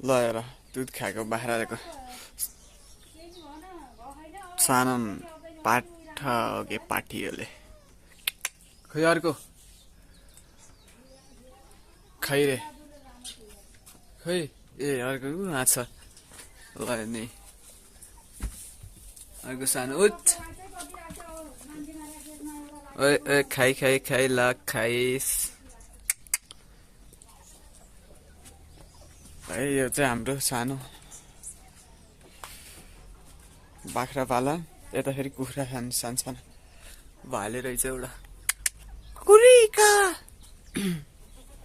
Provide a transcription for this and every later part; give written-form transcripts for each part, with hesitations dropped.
ल हेर दुध खाएको बाख्राको सानो पाठा हो कि पाठीहरूले खै अर्को खै रे खै ए अर्को आछा ल नि अर्को सानो उठ ओए ओए खाइ खाइ खाइ ल खाइस है यो चाहिँ हाम्रो सानो बाख्रा पालन यता फेरि कुखुरा सानो सानो भाले रहेछ एउटा कुकुरिका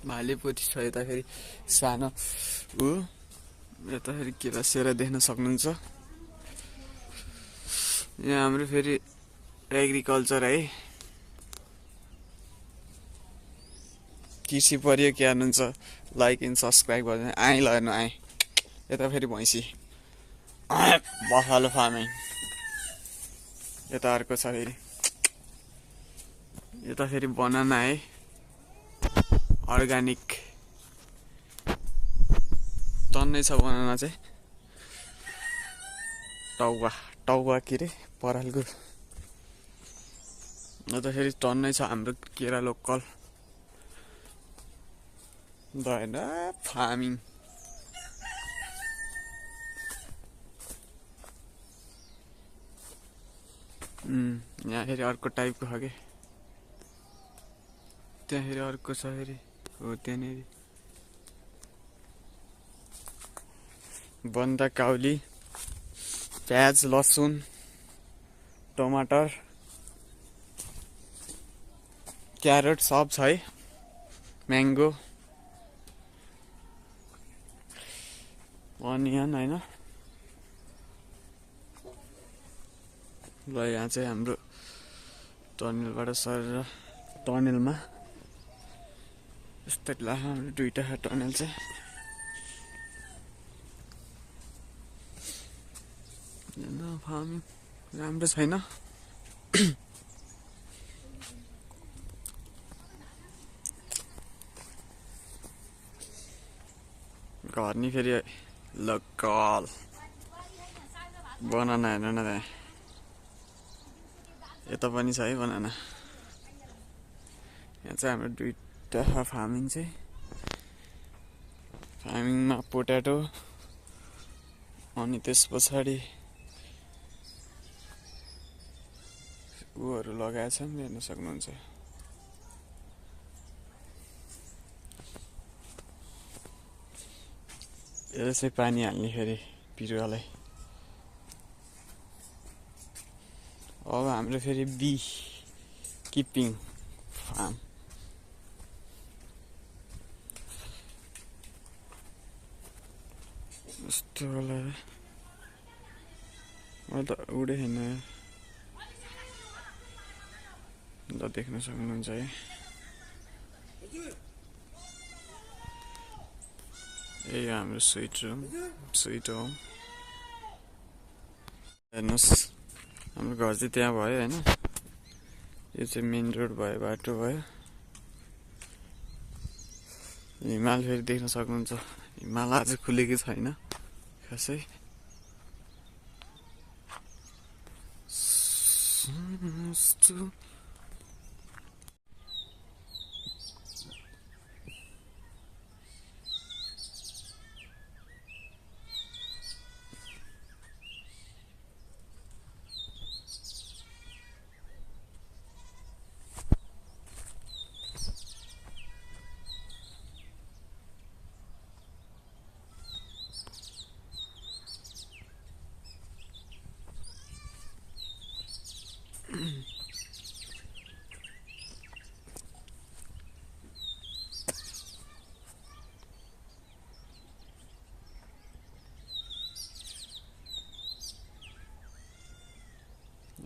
भाले पोथी छ यता फेरि सानो ऊ यता फेरि केरा सेरा देख्न सक्नुहुन्छ यहाँ हाम्रो फेरि एग्रिकल्चर है कृषि पर्यो के हाल्नुहुन्छ लाइक एन्ड सब्सक्राइब गर्नु आएँ ल हेर्नु आएँ यता फेरि भैँसी बफालो फार्मिङ यता अर्को छ फेरि यता फेरि बनाना है अर्ग्यानिक टन्नै छ बनाना चाहिँ टाउवा के रे परालको यता फेरि टन्नै छ हाम्रो केरा लोकल भएन फार्मिङ यहाँ फेरि अर्को टाइपको छ कि त्यहाँ फेरि अर्को छ फेरि हो त्यहाँनिर बन्दा काउली प्याज लसुन टमाटर क्यारेट सब छ है म्याङ्गो अनियन होइन ल यहाँ चाहिँ हाम्रो टनेलबाट सरेर टनेलमा यस्तै लाग्छ हाम्रो दुईटा टनेल चाहिँ फार्मिङ राम्रो छैन घर नि फेरि लोकल बनाना हेर्नु न त्यहाँ यता पनि छ है बनाना यहाँ चाहिँ हाम्रो दुईटा फार्मिङ चाहिँ फार्मिङमा पोट्याटो अनि त्यस पछाडि ऊहरू लगाएछ हेर्न सक्नुहुन्छ यो चाहिँ पानी हाल्ने फेरि बिरुवालाई अब हाम्रो फेरि बी किपिङ फार्म यस्तो होला त उडे छैन ल देख्न सक्नुहुन्छ है यही हाम्रो स्विट होम हेर्नुहोस् हाम्रो घर चाहिँ त्यहाँ भयो होइन यो चाहिँ मेन रोड भयो बाटो भयो हिमाल फेरि देख्न सक्नुहुन्छ हिमाल आज खुलेकै छैन खासै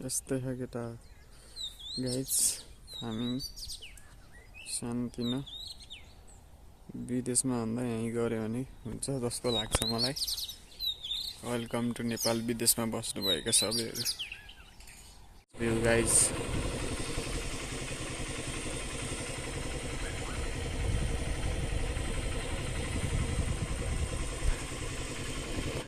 यस्तै छ केटा गाइज फार्मिङ सानोतिनो विदेशमा भन्दा यहीँ गऱ्यो भने हुन्छ जस्तो लाग्छ मलाई वेलकम टु नेपाल विदेशमा बस्नुभएका सबैहरू गाइज